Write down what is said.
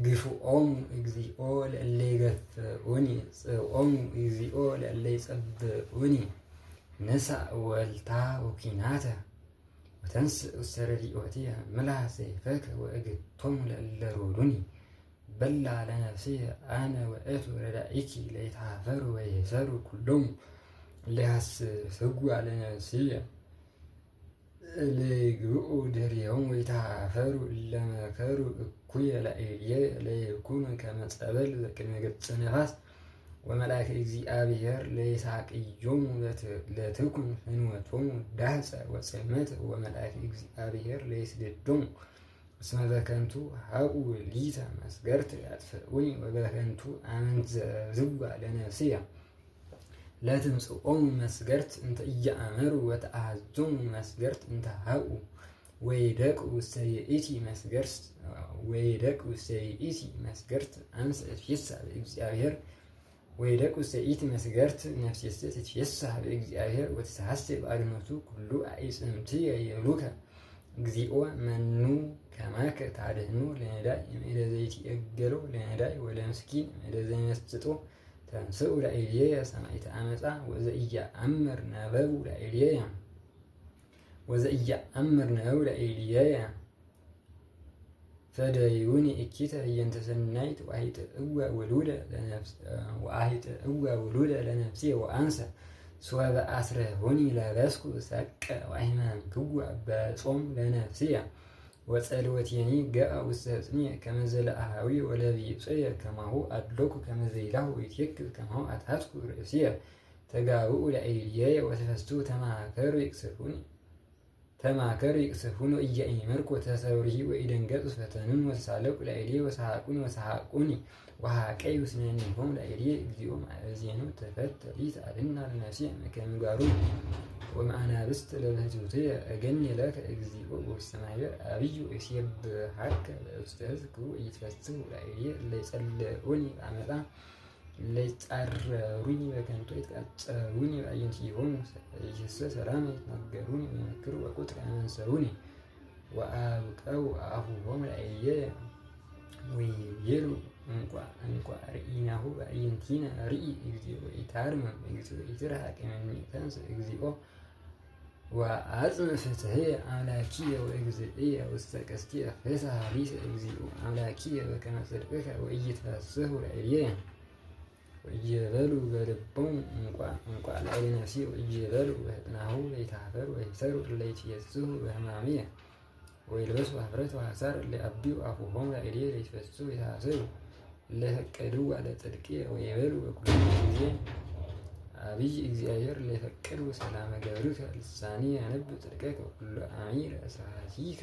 ግፍኦሙ እግዚኦ ለእለ ይገፍዑኒ፣ ጽብኦሙ እግዚኦ ለእለ ይጸብዑኒ። ንሣእ ወልታ ወኩናተ ወተንሥእ ውስተ ረድኤትየ፣ ምላእ ሰይፈከ ወእግቶሙ ለእለ ሮዱኒ። በላ ለነፍስየ አነ ውእቱ ረዳኢኪ፣ ለይትኀፈሩ ወይእሰሩ ኩሎሙ እለ ይሐስስዋ ለነፍስየ። ለይግብኡ ድኅሬሆሙ ወይትኀፈሩ እለ መከሩ እኩየ ላዕሌየ፣ ለይኩኑ ከመ ጸበል ዘቅድመ ገጸ ነፋስ። ወመልአከ እግዚአብሔር ለይሳቅዮሙ ለትኩን ፍኖቶሙ ዳህፀ ወጽልመት፣ ወመልአከ እግዚአብሔር ለይስደዶሙ። እስመ በከንቱ ሀብኡ ሊተ መስገርት ያጥፍኡኒ፣ ወበከንቱ አመንዘዝዋ ለነፍስየ። ለትምጽኦሙ መስገርት እንተ ኢየአመሩ፣ ወተአሐዞሙ መስገርት እንተ ሀብኡ። ወይደቁ ውስተ ይእቲ መስገርት፣ ወይደቁ ውስተ ይእቲ መስገርት አንሰ እትፌሣሕ በእግዚአብሔር፣ ወይደቁ ውስተ ይእቲ መስገርት ነፍሴሰ ትትፌሣሕ በእግዚአብሔር ወትትሐሠይ በአድኅኖቱ። ኩሉ አዕጽምትየ ይብሉከ እግዚኦ መኑ ከማከ። ታድኅኖ ለነዳይ እምእደ ዘይትዔገሎ፣ ለነዳይ ወለምስኪን እምእደ ዘይመስጦ። ተንሥኡ ላዕሌየ ሰማዕተ ዓመፃ፣ ወዘኢየአምር ነበቡ ላዕሌየ፣ ወዘኢየአምር ነበቡ ላዕሌየ። ፈደዩኒ እኪተ ህየንተ ሰናይት፣ ወአሂጥእዋ ውሉደ ለነፍስየ። ወአንሰ ሶበ አስረሁኒ ለበስኩ ሰቀ ወአሕመምክዋ በጾም ለነፍስየ። ወጸልወቴኒ ገአ ውስተ ሕፅንየ። ከመ ዘለአሃዊ ወለቢጽየ ከማሁ አድሎኩ፣ ከመ ዘይላሁ ይትየክዝ ከማሁ አትሐትኩ ርእስየ። ተጋብኡ ላዕሌየ ወተፈሥሑ፣ ተማከሩ ይቅሰፉኒ፣ ተማከሩ ይቅሰፉኒ ወኢያእመርኩ። ተሰብርሂ ወኢደንገጹ፣ ፈተኑኒ ወተሳለቁ ላዕሌየ፣ ወሰሐቁኒ ወሰሐቁኒ ወሃቀዩ ስነኒሆሙ ላዕሌየ። እግዚኦ ማእዜኑ ተፈተሊት አድኅና ለነፍስየ እምከመ ምግባሩ ወእምአናብስት ለብህትውትየ። እገኒ ለከ እግዚኦ በውስተ ማኅበር ዐቢይ፣ ወእሴብሐከ በውስተ ሕዝብ ክቡር። ኢይትፈስሑ ላዕሌየ እለ ይጸልዑኒ በዓመፃ፣ እለ ይጻረሩኒ በከንቱ ይትቃጸሩኒ በአዕይንቲሆሙ። ይህሰ ሰላመ ይትናገሩኒ ወይመክሩ፣ ወቁጥረ ያመንሰሩኒ። ወአብቀው አፉሆሙ ላዕሌየ ወይቤሉ እንቋ ርኢናሁ በአዕይንቲነ። ርኢ እግዚኦ ኢታርምም፣ እግዚኦ ኢትርሐቅ እምኔ። ተንሥእ እግዚኦ ወአጽንዕ ፍትሕየ፣ አምላኪየ ወእግዚእየ ውስተ ቀስትየ። ፍስሐ ሊተ እግዚኦ አምላኪየ በከመ ጽድቅከ፣ ወኢይትፈስሑ ላዕሌየ። ወኢይበሉ በልቦሙ እንቋ እንቋ ላዕለ ነፍስየ፣ ወኢይበሉ በሕጥናሁ ለይትኀፈሩ ወይእሰሩ እለ ይትፌስሑ በሕማምየ። ወይልበሱ ኀፍረተ ወሐሳር እለ ይዐብዩ አፉሆሙ ላዕሌየ። ለይትፈስሑ ወይትሐሰዩ እለ ይፈቅድዋ ለጽድቅየ፣ ወይበሉ በኵሉ ጊዜ ዐቢይ እግዚአብሔር። እለ ይፈቅዱ ሰላመ ገብርከ። ልሳንየ ያነብብ ጽድቀከ ኩሎ አሚረ ስብሐቲከ።